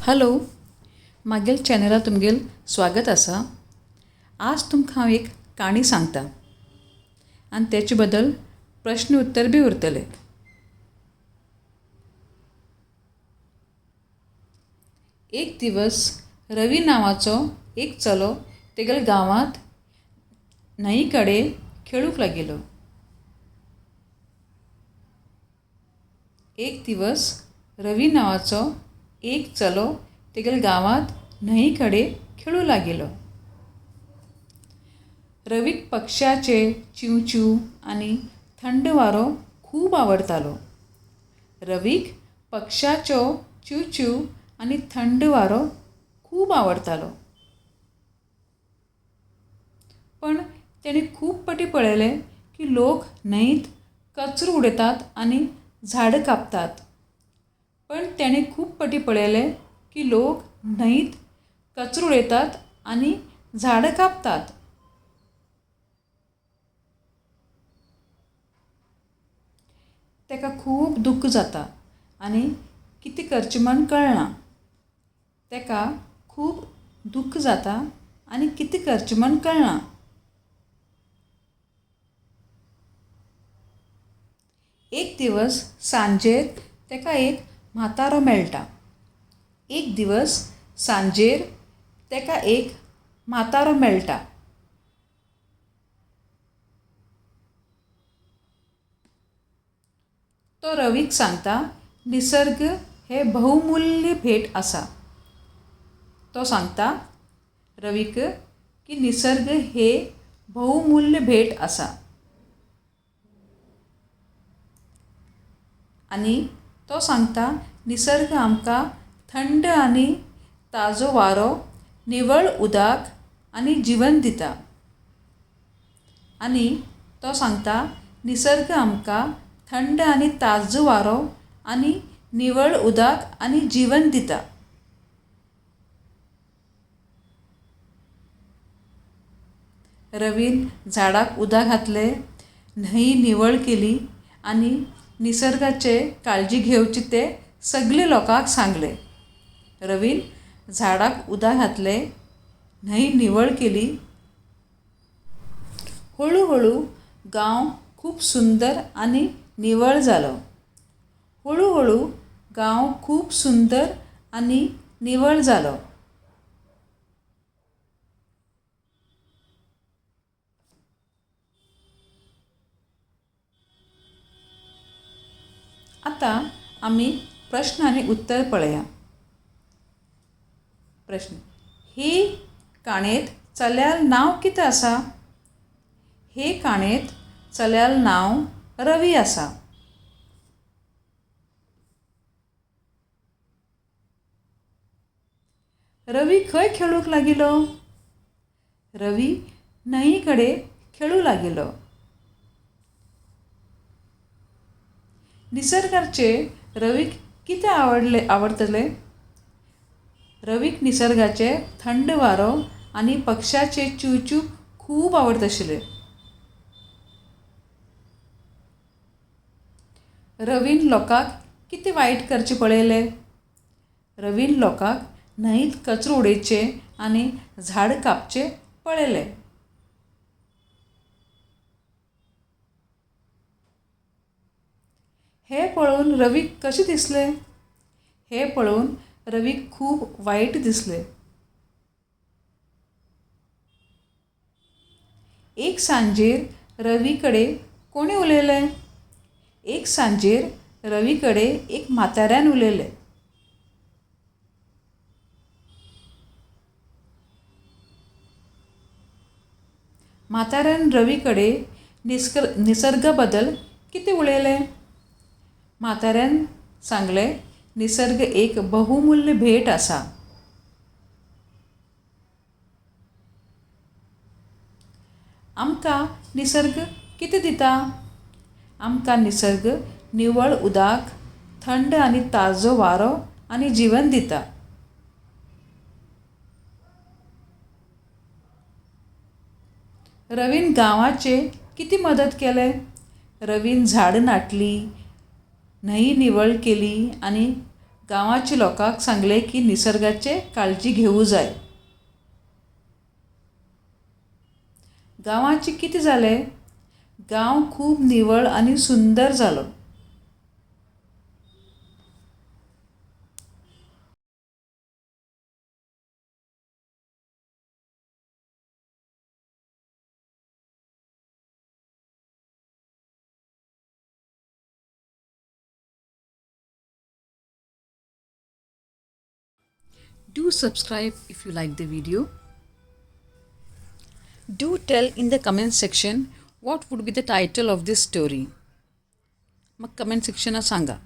Hello, मागेल चॅनलार तुमगेल स्वागत आसा. आज तुमकां हांव एक काणी सांगता आनी तेचे बद्दल प्रश्न उत्तर बी उरतले. एक दिवस रवी नांवाचो एक चलो तेगेल्या गांवांत न्हंय कडेन खेळूंक लागिल्लो. एक दिवस रवी नांवाचो एक चलो तेगेल्या गांवांत न्हंय कडेन खेळूंक लागिल्लो. रवीक पक्षाचे चिंवचिंव आनी थंड वारो खूब आवडटालो. रवीक पक्षाचो चिंवचिंव आनी थंड वारो खूब आवडटालो. पण तेणें खूब फावटी पळयलें की लोक न्हंयत कचरो उडयतात आनी झाडां कापतात. पण तेणें खूब फावटी पळयलें की लोक न्हंयत कचरो उडयतात आनी झाडां कापतात. तेका खूब दुख्ख जाता आनी कितें करचें म्हण कळना. तेका खूब दुख्ख जाता आनी कितें करचें म्हण कळना. एक दिवस सांजेर तेका एक म्हातारो मेळटा. एक दिवस सांजेर तेका एक म्हातारो मेळटा. तो रवीक सांगता, निसर्ग हे बहुमूल्य भेट आसा. तो सांगता रवीक की निसर्ग हे बहुमूल्य भेट आसा. आनी तो सांगता निसर्ग आमकां थंड आनी ताजो वारो, निवळ उदक आनी जिवन दिता. आनी तो सांगता निसर्ग आमकां थंड आनी ताजो वारो आनी निवळ उदक आनी जिवन दिता. रवीन झाडाक उदक घातलें, न्हंय निवळ केली आनी निसर्गाचे काळजी घेवची ते सगळे लोकांक सांगलें. रवीन झाडाक उदक घातलें, न्हंय निवळ केली. हळू हळू गांव खूब सुंदर आनी निवळ जालो. हळू हळू गांव खूब सुंदर आनी निवळ जालो. आतां आमी प्रश्न आनी उत्तर पळया. प्रश्न, हे काणयेंत चल्याल नांव कितें आसा? हे काणयेंत चल्याल नांव रवी आसा. रवी खंय खेळूंक लागिल्लो? रवी न्हंये कडेन खेळूंक लागिल्लो. निसर्गाचे रवीक कितें आवडले आवडटलें? रवीक निसर्गाचे थंड वारो आनी पक्षाचे चिंवचिंव खूब आवडटाशिल्ले. रवीन लोकांक कितें वायट करचें पळयलें? रवीन लोकांक न्हंयत कचरो उडोवचें आनी झाड कापचें पळयलें. हें पळोवन रवीक कशें दिसलें? हें पळोवन रवीक खूब वायट दिसलें. एक सांजेर रवी कडेन कोणें उलयलें? एक सांजेर रवी कडेन एक म्हाताऱ्यान उलयलें. म्हाताऱ्यान रवी कडेन निसर्गा बद्दल कितें उलयलें? म्हाताऱ्यान सांगलें, निसर्ग एक बहुमूल्य भेट आसा. आमकां निसर्ग कितें दिता? आमकां निसर्ग निवळ उदक, थंड आनी ताजो वारो आनी जिवन दिता. रवीन गांवाचे कितें मदत केलें? रवीन झाडां नाटलीं, न्हंय निवळ केली आनी गांवाच्या लोकांक सांगलें की निसर्गाचे काळजी घेवूं जाय. गांवाचें कितें जालें? गांव खूब निवळ आनी सुंदर जालो. Do subscribe if you like the video. Do tell in the comment section what would be the title of this story. Mug comment सेक्शनात Sanga.